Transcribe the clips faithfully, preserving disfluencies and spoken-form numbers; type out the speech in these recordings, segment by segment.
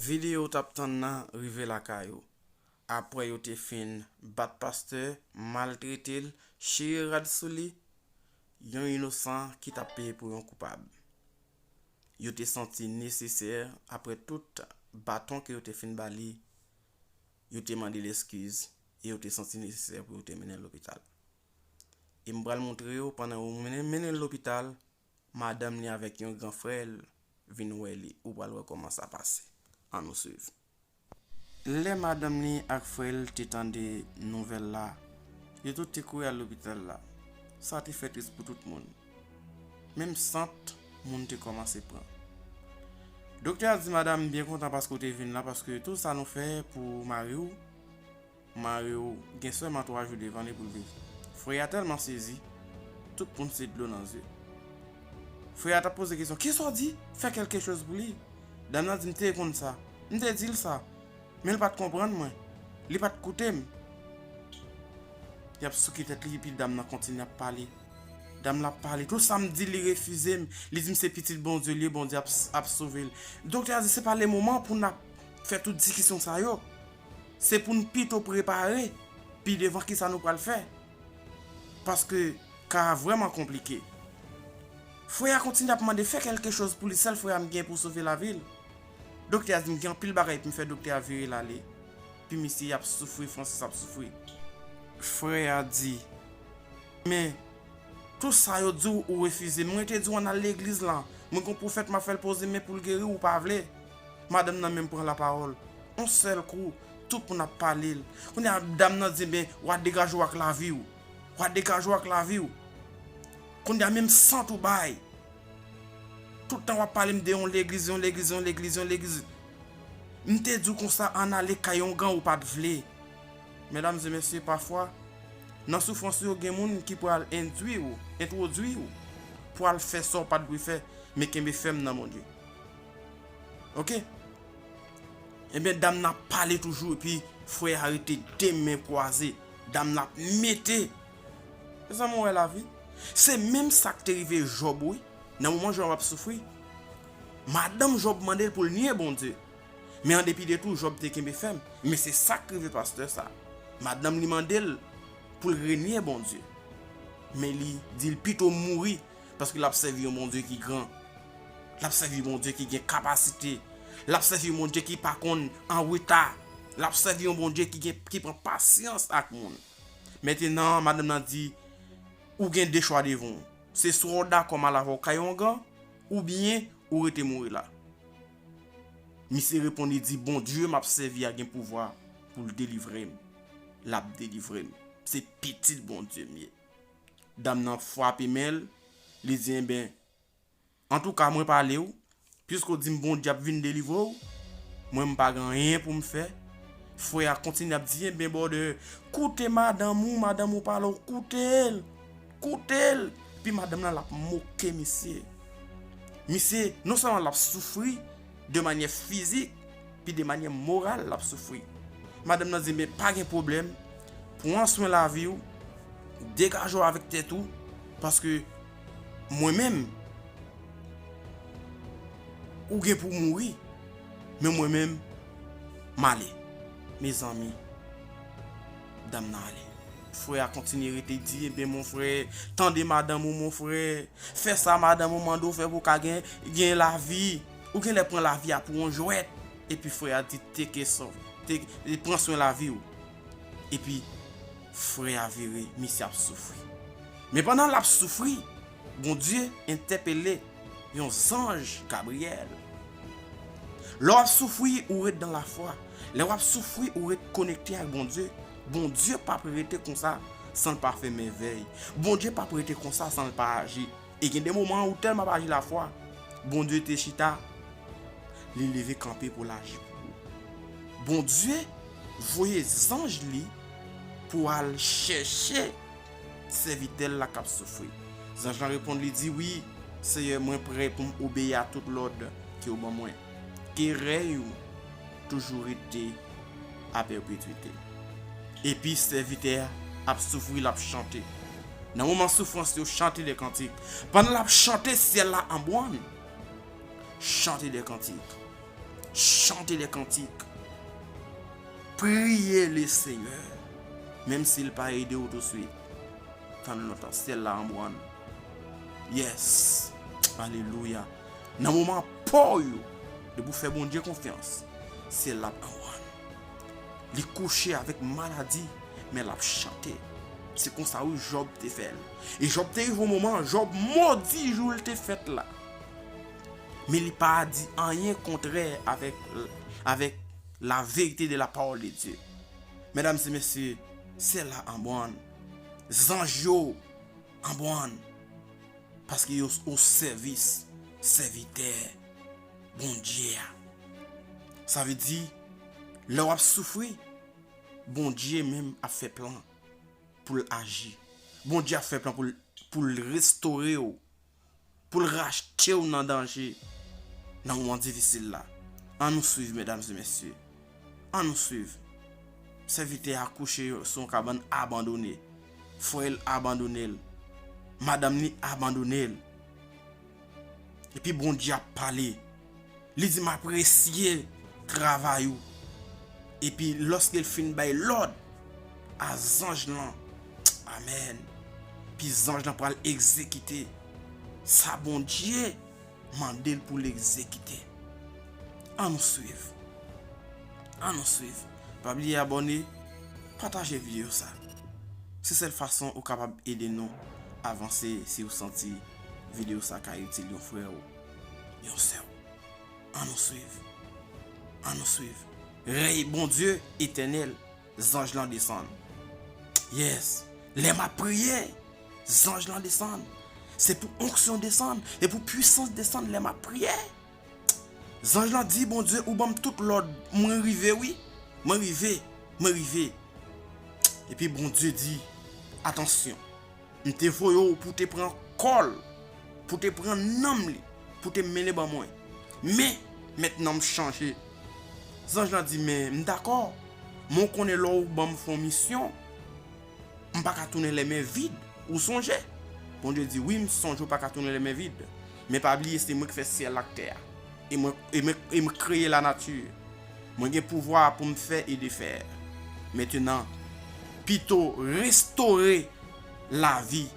Videyo w t ap tann nan rive lakay ou. Apre yo te fin bat pastè, maltrete l, chire rad sou li, yon inosan ki t ap peye pou yon koupab. Yo te santi nesesè, apre tout baton ke yo te fin ba li, yo te mande l eskiz e yo te santi nesesè pou yo te mennen l lopital. E m pral montre w, pandan yo mennen, mennen l lopital, madanm li avèk yon gran frè l vin wè li. Ou pral wè kòman sa pase. Ann nou swiv. Lè madanm li ak frè l te tande nouvèl la, yo tout te kouri al lopital la. Sa te fè tris pou tout moun. Menm sant moun te kòmanse pran. Doktè a di, "Madanm, m byen kontan paske w te vin la, paske tout sa nou fè pou mari w, mari w gen sèlman twa jou devan li pou l viv." Frè a tèlman sezi, tout moun se dlo nan zye. Frè a t ap poze kesyon, "Kisa w di? Fè kèlke choz pou li." Dam nan di, "M te konn sa. M te di l sa. Men l pa t konprann mwen. Li pa t koute m." Y ap souke tèt li, epi dam nan kontinye ap pale. Dam nan ap pale. "Tout sa m di, li refize m. Li di m se pitit Bondye li ye, Bondye ap, ap sove l." Doktè a di, "Se pa le moman pou n ap fè tout diskisyon sa yo. Se pou n pito prepare pi devan kisa nou pral fè. Paske ka a vrèman konplike." Frè a kontinye ap mande, "Fè kèlke choz pou li, sèl frè a m gen pou sove lavi l." Doktè a di, "M gen anpil bagay pou m fè." Doktè a vire l ale. Pi misye ap soufri, Francis ap soufri. Frè a di, "Men, tout sa yo di w, ou refize m. Mwen te di w ann al legliz lan. Mwen gon pwofèt m ap fè l poze men pou l geri, ou pa vle." Madanm nan menm pran lapawòl. On sèl kou, tout moun ap pale l. Kounye a, dam nan di, "Ben, w a degaje w ak lavi w. W a degaje w ak lavi w. Kounye a, menm sant ou bay. Tout tan w ap pale m de yon legliz, yon legliz, yon legliz, yon legliz. M te di w konsa, ann ale kay ongan, ou pa t vle." Medam e mesye, pafwa, nan soufrans ou yo, gen moun ki pral endwi w, entwodui w, pou al fè sa w pa t dwe fè, men kenbe fèm nan Bondye. Oke? Ebyen, dam nan ap pale toujou, epi frè a rete de men kwaze. Dam nan ap mete. Mezanmi, w wè lavi? Se menm sa k te rive Jòb, wi. Nan moman Jòb ap soufri, madanm Jòb mande l pou l nye Bondye. Men an depi de tou, Jòb te kenbe fèm. Men se sa k rive pastè sa. Madanm li mande l pou l renye Bondye. Men li di l pito mouri, paske l ap sèvi yon Bondye ki gran. L ap sèvi Bondye ki gen kapasite. L ap sèvi yon Bondye ki pa konn an reta. L ap sèvi yon Bondye ki gen, ki pran pasyans ak moun. Mentenan, madanm nan di, "Ou gen de chwa devan w. Se swa w dakò m al avè w kay ongan, oubyen ou rete mouri la." Misye reponn, li di, "Bondye m ap sèvi a gen pouvwa pou l delivre m. L ap delivre m. Se pitit Bondye m ye." Dam nan frape men l, li di, "Enben, antouka, mwen pale w, piske w di m Bondye ap vin delivre w, mwen m pa gen anyen pou m fè." Frè a kontinye ap di, "Enben, brother, koute madanm ou, madanm ou pale w, koute l, koute l." Pi madanm nan l ap moke misye. Misye, non sèlman l ap soufri de manyè fizik, pi de manyè moral l ap soufri. Madanm nan di, "Men pa gen pwoblèm, pran swen lavi w, degaje w avèk tèt ou, paske mwen menm, ou gen pou w mouri, men mwen menm, m ale." Mezanmi, dam nan ale. Frè a kontinye rete di, "Enben, mon frè, tande madanm ou, mon frè. Fè sa madanm ou mande w fè pou w ka gen, gen lavi. Ou genlè pran lavi a pou yon jwèt." Epi frè a di, "Take care, te, pran swen lavi w." Epi frè a vire, misye ap soufri. Men pandan l ap soufri, Bondye entèpele yon zanj Gabriyèl. Lè w ap soufri, ou ret nan lafwa. Lè w ap soufri, ou ret konekte ak Bondye. Bondye p ap rete konsa san l pa fè mèvèy. Bondye p ap rete konsa san l pa aji. E gen de moman ou tèlman ap aji lafwa, Bondye te chita, li leve kanpe pou l aji pou ou. Bondye voye zanj li pou al chèche sèvitè l la k ap soufri. Zanj lan reponn, li di, "Wi, Seyè, mwen prè pou m obeyi a tout lòd ke w ban mwen. Ke rèy ou toujou rete a pèpetwite." Epi sèvitè a ap soufri, l ap chante. Nan moman soufrans yo, chante de kantik. Pandan l ap chante, syèl la anbwann. Chante de kantik. chante de kantik. Priye Lesenyè. Menm si l pa ede w touswit, tann lontan, syèl la anbwann. Yes. Alelouya. Nan moman pa w yo, depi w fè Bondye konfyans, syèl la ap anbwann. Li kouche avèk maladi, men l ap chante. Se konsa wi Jòb te fè l. E Jòb te rive yon moman, Jòb modi jou l te fèt la. Men li pa di anyen kontrè avèk, avèk la vérité de la parole de Dieu. Medam e mesye, syèl la anbwann. Zanj yo anbwann. Paske yo o sèvis sèvitè Bondye a. Sa vle di, lè w ap soufri, Bondye menm ap fè plan pou l aji. Bondye ap fè plan pou l, pou l restore w, pou l rachte w nan danje, nan moman difisil la. Ann nou swiv, medam e mesye. Ann nou swiv. Sèvitè a kouche sou yon kabann abandone. Frè l abandone l. Madanm li abandone l. Epi Bondye ap pale. Li di, "M apresye travay ou." Epi lòske l fin bay lòd a zanj lan, amèn. Epi zanj lan pral egzekite sa Bondye mande l pou l egzekite. Ann nou swiv. Ann nou swiv. Pa bliye abòne, pataje videyo sa. Se sèl fason ou kapab ede nou avanse si ou santi videyo sa ka itil yon frè ou, yon sè ou. Ann nou swiv. Ann nou swiv. Rèy Bondye etènèl, zanj lan desann. Yes. Lè m ap priye, zanj lan desann. Se pou onksyon desann, se pou pwisans desann lè m ap priye. Zanj lan di Bondye, "Ou ban m tout lòd, mwen rive wi. Mwen rive, mwen rive." Epi Bondye di, "Atansyon, m te voye w pou te pran kò l, pou te pran nanm li, pou te mennen ban mwen. Men, mentnan m chanje." Zanj lan di, "Men m dakò, men w konnen lè w ban m fè yon misyon, m pa ka tounen lè men vid, ou sonje?" Bondye di, "Wi, m sonje w pa ka tounen lè men vid. Men pa bliye, se mwen ki fè syèl ak tè a. E mwen, e mwen, e mwen kreye lanati. Mwen gen pouvwa pou m fè e defè. Mentnan, pito restore lavi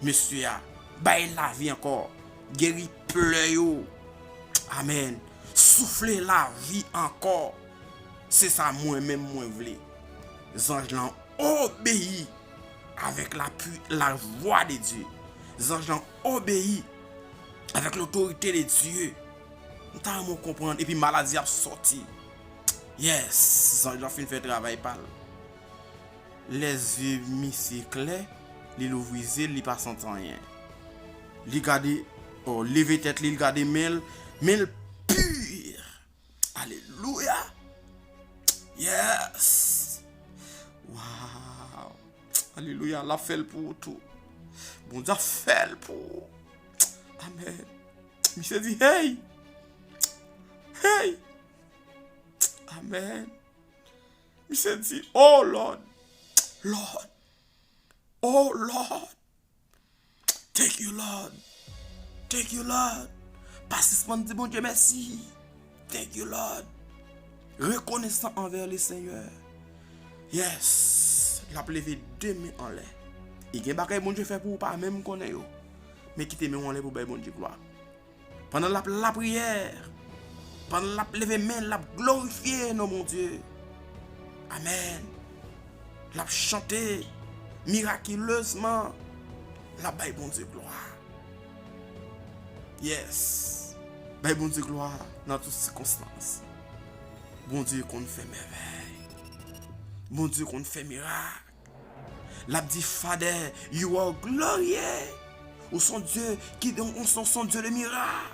mesye a. Bay lavi ankò. Geri plè yo. Amèn. Soufle lavi ankò. Se sa mwen menm mwen vle." Zanj lan obeyi avèk la pui-, la vwa de Dye. Zanj lan obeyi avèk lotorite de Dye. M ta renmen w konprann. Epi maladi ap sòti. Yes, zanj lan fin fè travay pa l. Lè zye misye klè, li louvri zye l, li pa santi anyen. Li gade, oh, leve tèt li, li gade men l, men l pi. Alelouya! Yes! Wow! Alelouya! L ap fè l pou ou tou. Bondye ap fè l pou ou. Amèn. Misye di, "Hey! Hey! Amèn." Misye di, "Oh Lord! Lord! Oh Lord!" Thank you, Lord. Thank you, Lord. Pa sispann di Bondye mèsi. Thank you, Lord. Rekonesan anvè le Senyè. Yes. L ap leve de men anlè. E gen bagay Bondye fè pou ou pa menm konnen yo. Men kite men w anlè pou bay Bondye glwa. Pandan l ap lapriyè, pandan l ap leve men l, l ap glorifye non Bondye. Amèn. L ap chante mirakilezman. L ap bay Bondye glwa. Yes. Bay Bondye glwa nan tout sikonstans. Bondye konn fè mèvèy. Bondye konn fè mirak. L ap di, "Father, you are glorious." Ou son Dye ki, ou son, son Dye de mirak.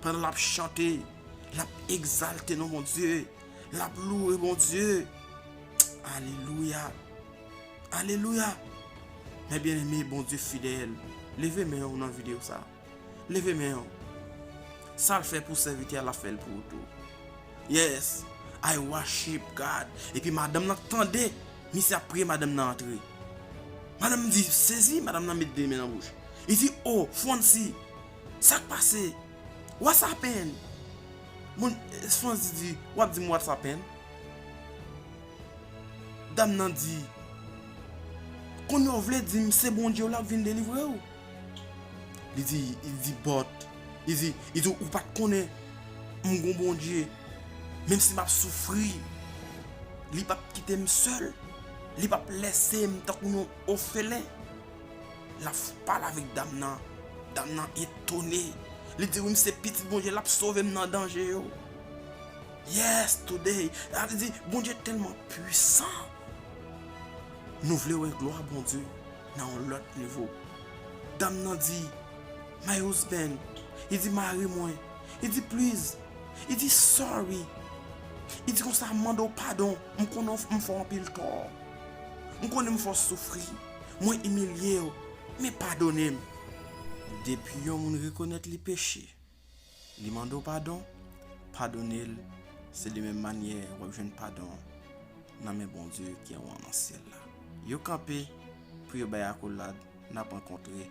Pandan l ap chante, l ap egzalte non Bondye. L ap louwe Bondye. Alelouya. Alelouya. Mè byeneme, Bondye fidèl. Leve men w nan videyo sa. Leve men w. Sa l fè pou sèvitè a, l ap fè l pou ou tou. Yes, I worship God. Epi madanm nan tande misye ap priye, madanm nan antre. Madanm di, sezi, madanm nan met de men nan bouch. Li di, "Oh, Francy, sa k pase? What's happen?" Moun, Swansea di, w ap di m what's happen? Dam nan di, kounye a w vle di m se Bondye w l ap vin delivre w? Li di, li di, but, li di, li di, ou pa t konnen m gon Bondye, menm si m ap soufri, li p ap kite m sèl, li p ap lèse m tankou yon ofelen. L ap pale avèk dam nan. Dam nan etone. Li di, wi, m se pitit Bondye, l ap sove m nan danje yo. Yes, today. Sa vle di, Bondye tèlman pwisan. Nou vle wè glwa Bondye nan yon lòt nivo. Dam nan di, my husband, li di, mari mwen, li di, please, li di, sorry. Li di konsa, m mande w padon, m konnen m fè w anpil tò. M konnen m fè w soufri. Mwen imilye w, men padone m. Depi yon moun rekonèt li peche, li mande w padon, padone l, se de menm manyè w ap jwenn padon nan men Bondye ki anwo an nan syèl la. Yo kanpe pou yo bay akolad, n ap rankontre